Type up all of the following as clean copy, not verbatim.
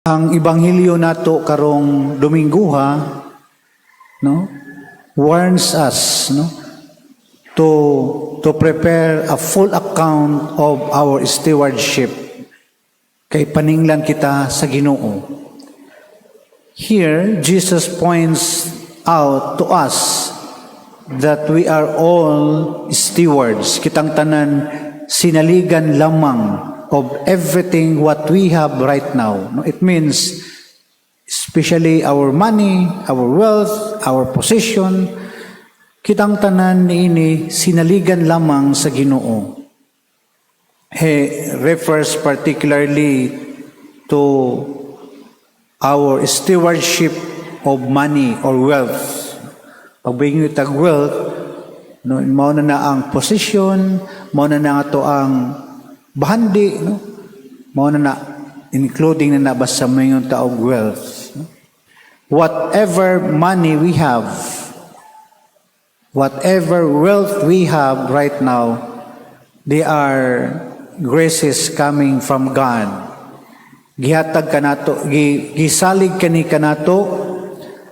Ang ebanghelyo nato karong Dominguha, no, warns us, no, to prepare a full account of our stewardship kay paninglan kita sa Ginoo. Here Jesus points out to us that we are all stewards. Kitang tanan sinaligan lamang of everything what we have right now. No, it means especially our money, our wealth, our position, kitang tanan niini sinaligan lamang sa Ginoo. He refers particularly to our stewardship of money or wealth. Pag tag wealth, no, mao na na ang position, mao na na ato ang bahandi, no? Mao na na, including na na basta moingon ta og wealth. No? Whatever money we have, whatever wealth we have right now, they are graces coming from God. Gihatag kanato, gisalig kani kanato,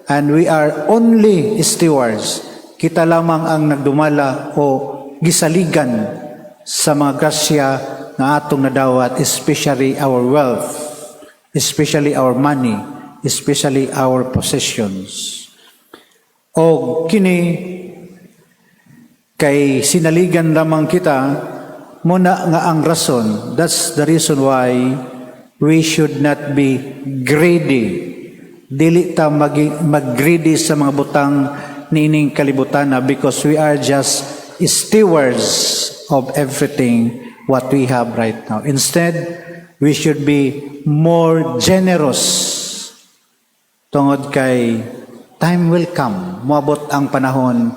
and we are only stewards. Kita lamang ang nagdumala o gisaligan sa mga grasya nga atong nadawat, especially our wealth, especially our money, especially our possessions. O kini kay sinaligan lamang kita mao na nga ang rason. That's the reason why we should not be greedy. Dili ta mag-greedy sa mga butang niining kalibutan na because we are just stewards of everything what we have right now. Instead, we should be more generous tungod kay time will come, moabot ang panahon,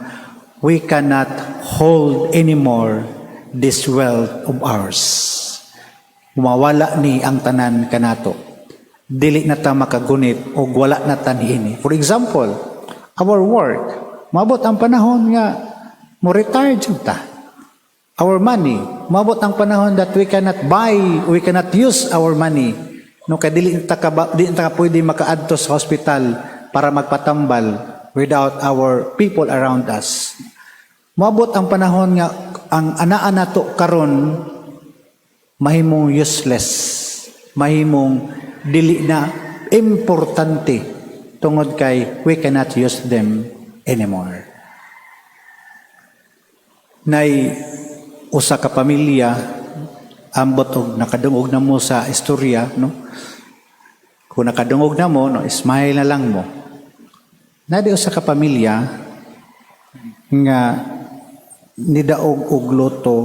we cannot hold anymore this wealth of ours. Mawala ni ang tanan kanato. Dili na ta makagunit og wala na ta niini. For example, our work. Moabot ang panahon nga mo retire jud ta. Our money, moabot ang panahon that we cannot buy, we cannot use our money. No, kay dili ta ka pwede makaadto sa hospital para magpatambal without our people around us. Moabot ang panahon nga ang anaa nato karon mahimong useless, mahimong dili na importante tungod kay we cannot use them anymore. Nay usa ka pamilya, ambot og nakadungog na mo sa istorya, no? Kung nakadungog na mo, no, smile na lang mo. Naa usa ka pamilya nga nidaog og lotto.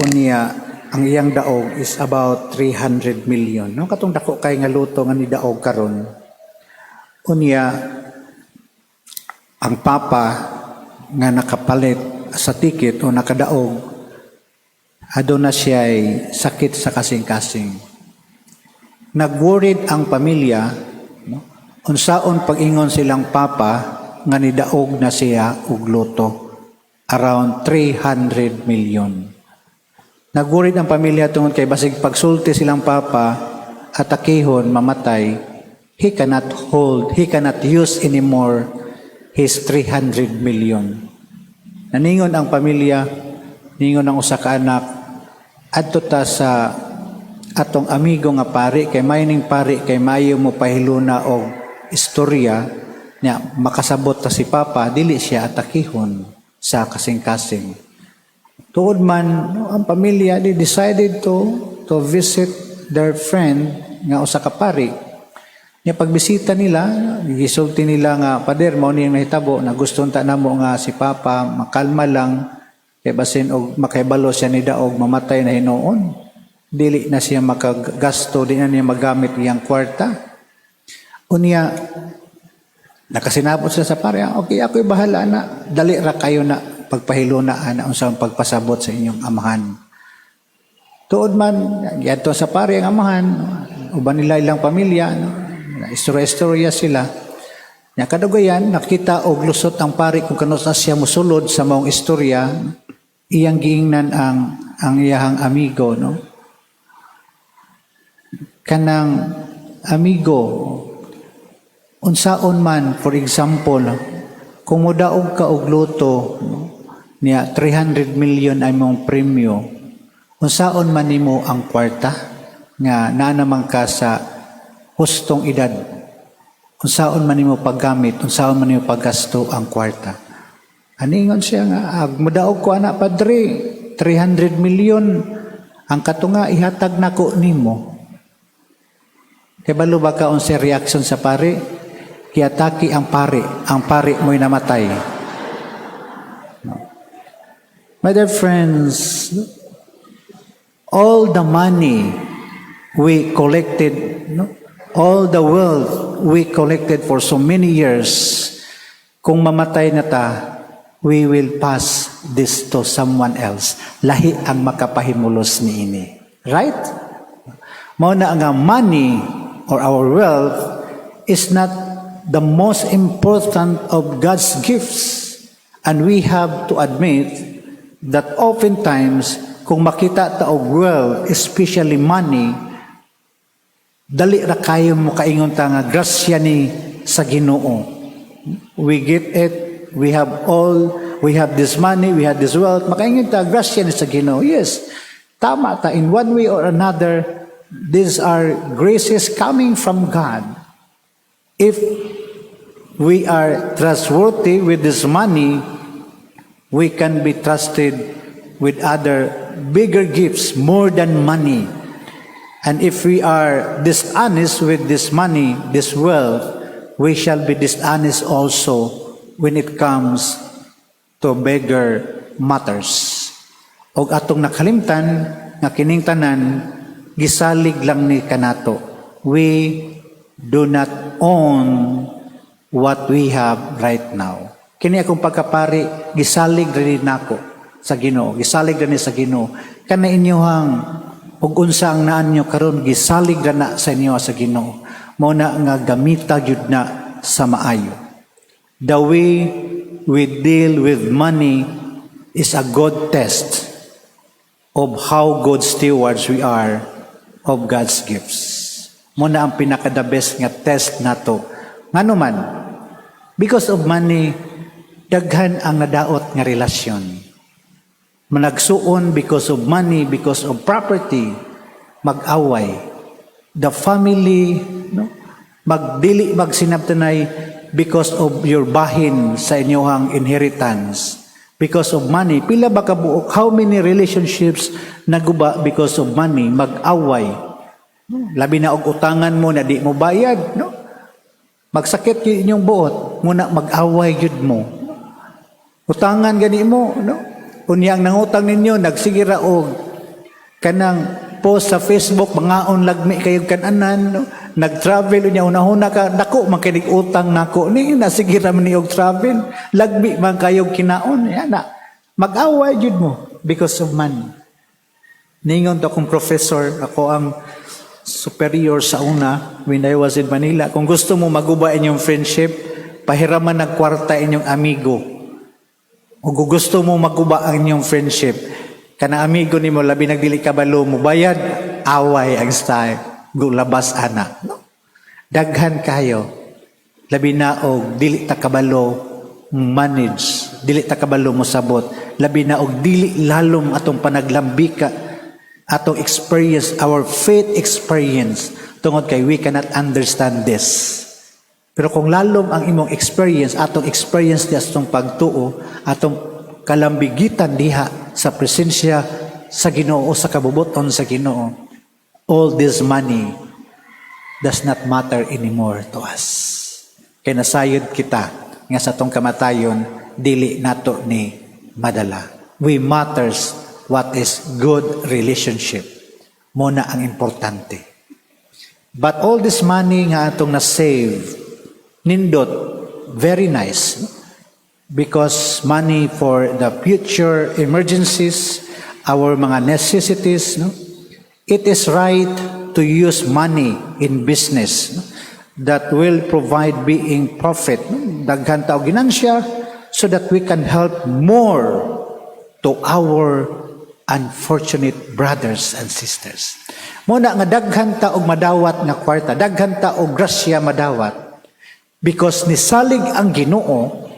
Unya ang iyang daog is about 300 million, no? Katong dako kay nga lotto nga nidaog karon. Unya ang papa nga nakapalit sa ticket o nakadaog, aduna siya ay sakit sa kasing-kasing. Nag-worried ang pamilya, no, unsaon pag-ingon silang papa nga nidaog na siya og lotto around 300 million. Nag-worried ang pamilya tungod kay basig pagsulti silang papa, atakihon, mamatay, he cannot hold, he cannot use anymore his 300 million. Naningon ang pamilya, ningon ang usa ka anak, "Adto ta sa atong amigo nga pari kay may ning pari kay mayo mo pahiluna og istorya niya, makasabot ta si papa dili siya atakihon sa kasing-kasing." Tuod man, no, ang pamilya, they decided to visit their friend nga usa ka pari. Nya pagbisita nila, gisulti nila nga, "Pader, mao ni ang nahitabo na gusto unta namo nga si papa makalma lang kay basin og makahibalo siya ni daog, mamatay na hinuon. Dili na siya makagasto, di na niya magamit iyang kwarta." Unya nakasinabot sila sa pare, "Okay, ako'y bahala na. Dali ra kayo na pagpahiluna ana unsa ang pagpasabot sa inyong amahan." Tuod man, giadto sa pare ang amahan, uban nila ilang pamilya, no? Istorya-istorya sila. Nya kadugayan, nakita og lusot ang pare kung kanus-a siya mosulod sa maong istorya, iyang giingnan ang iyahang amigo, no? Kanang amigo, unsaon man, for example, kung modaog ka og lotto, no, niya 300 million ay mong premyo, unsaon man nimo ang kwarta nga naa naman ka sa hustong edad? Unsaon man nimo paggamit, unsaon man nimo paggasto ang kwarta? Aningon siya nga, "Ag modaog ko ana, padre, 300 million, ang katunga ihatag nako nimo." Kabalo ba ka unsay reaction sa pare? Giatake ang pare mo'y namatay. No. My dear friends, all the money we collected, no, all the wealth we collected for so many years, kung mamatay na ta, we will pass this to someone else. Lahi ang makapahimulos niini. Right? Mao na nga money or our wealth is not the most important of God's gifts. And we have to admit that oftentimes, kung makita ta og wealth, especially money, dali ra kayo mo kaingon ta nga grasya ni sa Ginoo. We get it, we have all, we have this money, we have this wealth, makaingon ta, grasya ni sa Ginoo. Yes, tama ta, in one way or another, these are graces coming from God. If we are trustworthy with this money, we can be trusted with other bigger gifts, more than money. And if we are dishonest with this money, this wealth, we shall be dishonest also when it comes to bigger matters. Og atong nakalimtan nga kining tanan gisalig lang ni kanato. We do not own what we have right now. Kini akong pagkapari, gisalig rin nako sa Ginoo, gisalig rin sa Ginoo. Kana inyohang ug unsa ang naan nyo karon, gisalig ra na sa inyo sa Ginoo. Mao na nga gamita gyud na sa maayo. The way we deal with money is a good test of how good stewards we are of God's gifts. Mao na ang pinaka the best nga test nato. Ngano man, because of money, daghan ang nadaot nga relasyon. Managsuon because of money, because of property, mag-away. The family, no, magdili magsinabtanay because of your bahin sa inyong inheritance. Because of money, pila ba kabuok, how many relationships naguba because of money, mag-away? No? Labi na og utangan mo na di mo bayad, no? Magsakit gyud inyong buot, muna mag-away gyud mo. Utangan gani mo, no? Unya ang nangutang ninyo nagsige ra og kanang post sa Facebook, mangaon lagmi kayo kananan, no? Nag-travel, unya una-una ka, dako man kinig utang nako ni, nasige ra man ni og travel, lagmi man kayo kinaon yan na. Mag-away jud mo because of money. Ningon to akong professor, ako ang superior sa una when I was in Manila, "Kung gusto mo maguba inyong friendship, pahiraman ng kwarta inyong amigo. O kung gusto mo maguba ang inyong friendship, kana amigo nimo labi nagdili kabalo mo bayad, away ang style. Gulabas ana." No? Daghan kayo. Labi na og dili ta kabalo manage, dili ta kabalo mo sabot. Labi na og dili lalom atong panaglambika, atong experience, our faith experience, tungod kay we cannot understand this. Pero kung lalom ang imong experience, atong experience di atong pagtuo, atong kalambigitan diha sa presensya sa Ginoo o sa kabubuton sa Ginoo, all this money does not matter anymore to us. Kay nasayod kita nga sa atong kamatayon, dili nato ni madala. We matters what is good relationship. Mao na ang importante. But all this money nga atong na-save, nindot, very nice. Because money for the future emergencies, our mga necessities, no? It is right to use money in business, no, that will provide being profit. No? Daghan ta og ginansya so that we can help more to our unfortunate brothers and sisters. Mao na nga daghan ta og madawat nga kwarta, daghan ta og grasya madawat because nisalig ang Ginoo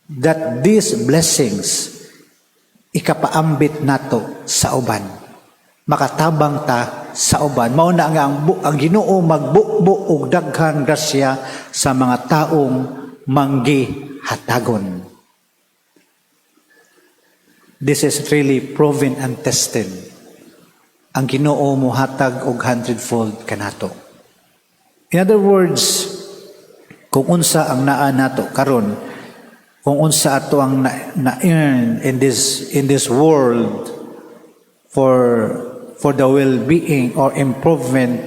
that these blessings ikapaambit nato sa uban. Makatabang ta sa uban. Mao na nga ang Ginoo magbubo og daghan grasya sa mga taong manggihatagon. This is really proven and tested. Ang Ginoo muhatag og hundredfold kanato. In other words, kung unsa ang naa nato karon, kung unsa ato ang na earn in this world for the well-being or improvement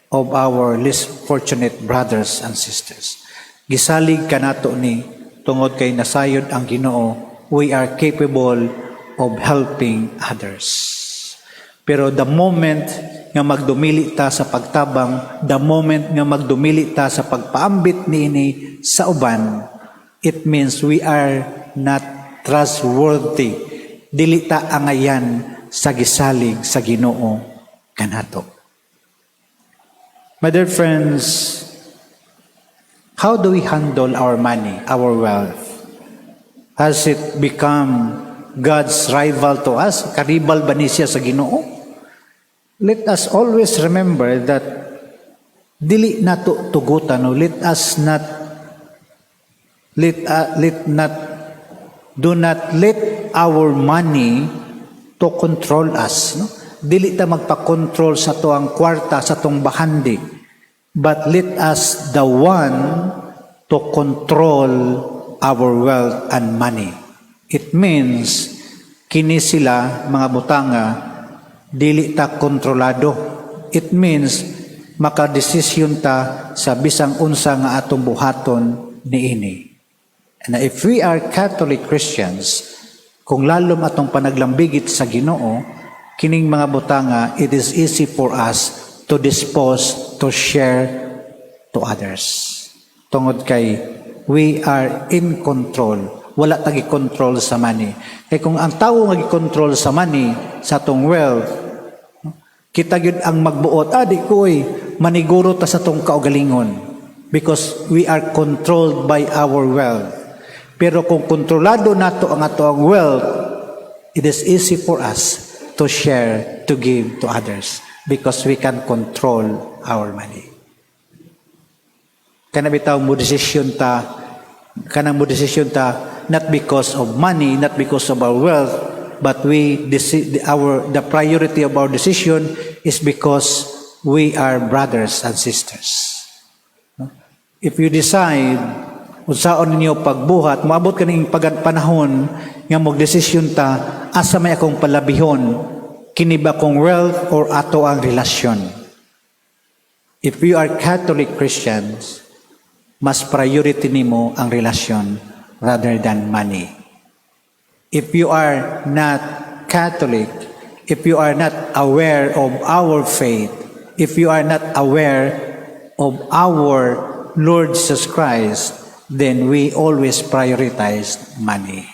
of our less fortunate brothers and sisters. Gisalig kanato ni tungod kay nasayod ang Ginoo, we are capable of helping others. Pero the moment nga magdumili ta sa pagtabang, the moment nga magdumili ta sa pagpaambit niini sa uban, it means we are not trustworthy. Dili ta angayan sa gisalig sa Ginoo kanato. My dear friends, how do we handle our money, our wealth? Has it become God's rival to us? Karibal ba ni siya sa Ginoo? Let us always remember that dili nato tugutan, no? Let us not let not do not let our money to control us, no? Dili ta magpa-control sa atuang kwarta, sa atong bahandi, but let us the one to control our wealth and money. It means kini sila mga butanga dili ta kontrolado. It means makadesisyon ta sa bisang unsa nga atong buhaton niini. And if we are Catholic Christians, kung lalom atong panaglambigit sa Ginoo, kining mga butanga, it is easy for us to dispose, to share to others. Tungod kay we are in control. Wala ta control sa money. Kay kung ang tao nga control sa money, sa atong wealth, kita gyud ang magbuot, "Ah, di ko oy," maniguro ta sa atong kaugalingon because we are controlled by our wealth. Pero kung kontrolado nato ang atoang wealth, it is easy for us to share, to give to others because we can control our money. Kana bitaw mo desisyon ta, kanang mo desisyon ta not because of money, not because of our wealth, but we deci- our the priority of our decision is because we are brothers and sisters. No? If you decide unsaon ninyo pagbuhat, moabot kaning panahon nga magdesisyon ta, asa may akong palabihon, kini ba kong wealth or ato ang relasyon? If you are Catholic Christians, mas priority nimo ang relasyon rather than money. If you are not Catholic, if you are not aware of our faith, if you are not aware of our Lord Jesus Christ, then we always prioritize money.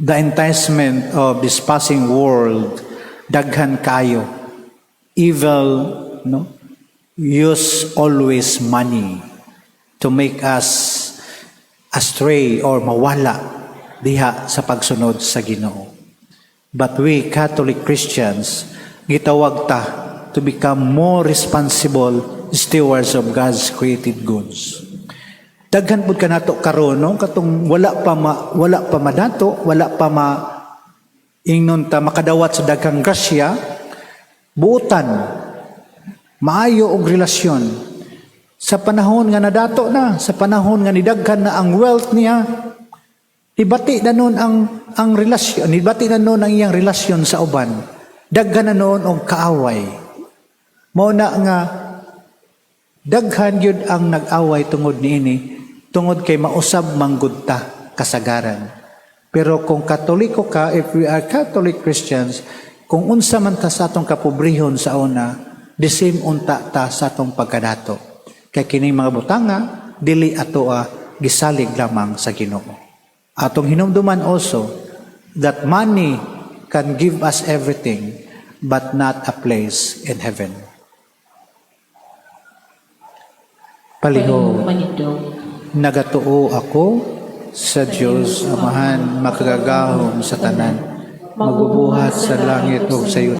The enticement of this passing world, daghan kayo. Evil, no? Use always money to make us astray or mawala diha sa pagsunod sa Ginoo. But we Catholic Christians, gitawag ta to become more responsible stewards of God's created goods. Daghan pud kanato karon, no, katong wala pa madato, wala pa ma ingnon ta makadawat sa daghang grasya, buutan, maayo og relasyon. Sa panahon nga nadato na, sa panahon nga nidaghan na ang wealth niya, ibati na noon ang relasyon, nibati na noon ang iyang relasyon sa uban. Daghan na noon og kaaway. Mao na nga daghan gyud ang nag-away tungod niini, tungod kay mausab manggud ta kasagaran. Pero kung Katoliko ka, if we are Catholic Christians, kung unsa man ta sa atong kapobrehon sa una, the same unta ta sa atong pagkadato. Kay kining mga butanga, dili atoa, gisalig lamang sa Ginoo. Atong hinumduman also that money can give us everything, but not a place in heaven. Palihog. Manindog. Nagatuo ako sa Dios Amahan, makagagahom sa tanan, magbubuhat sa langit ug sa yuta.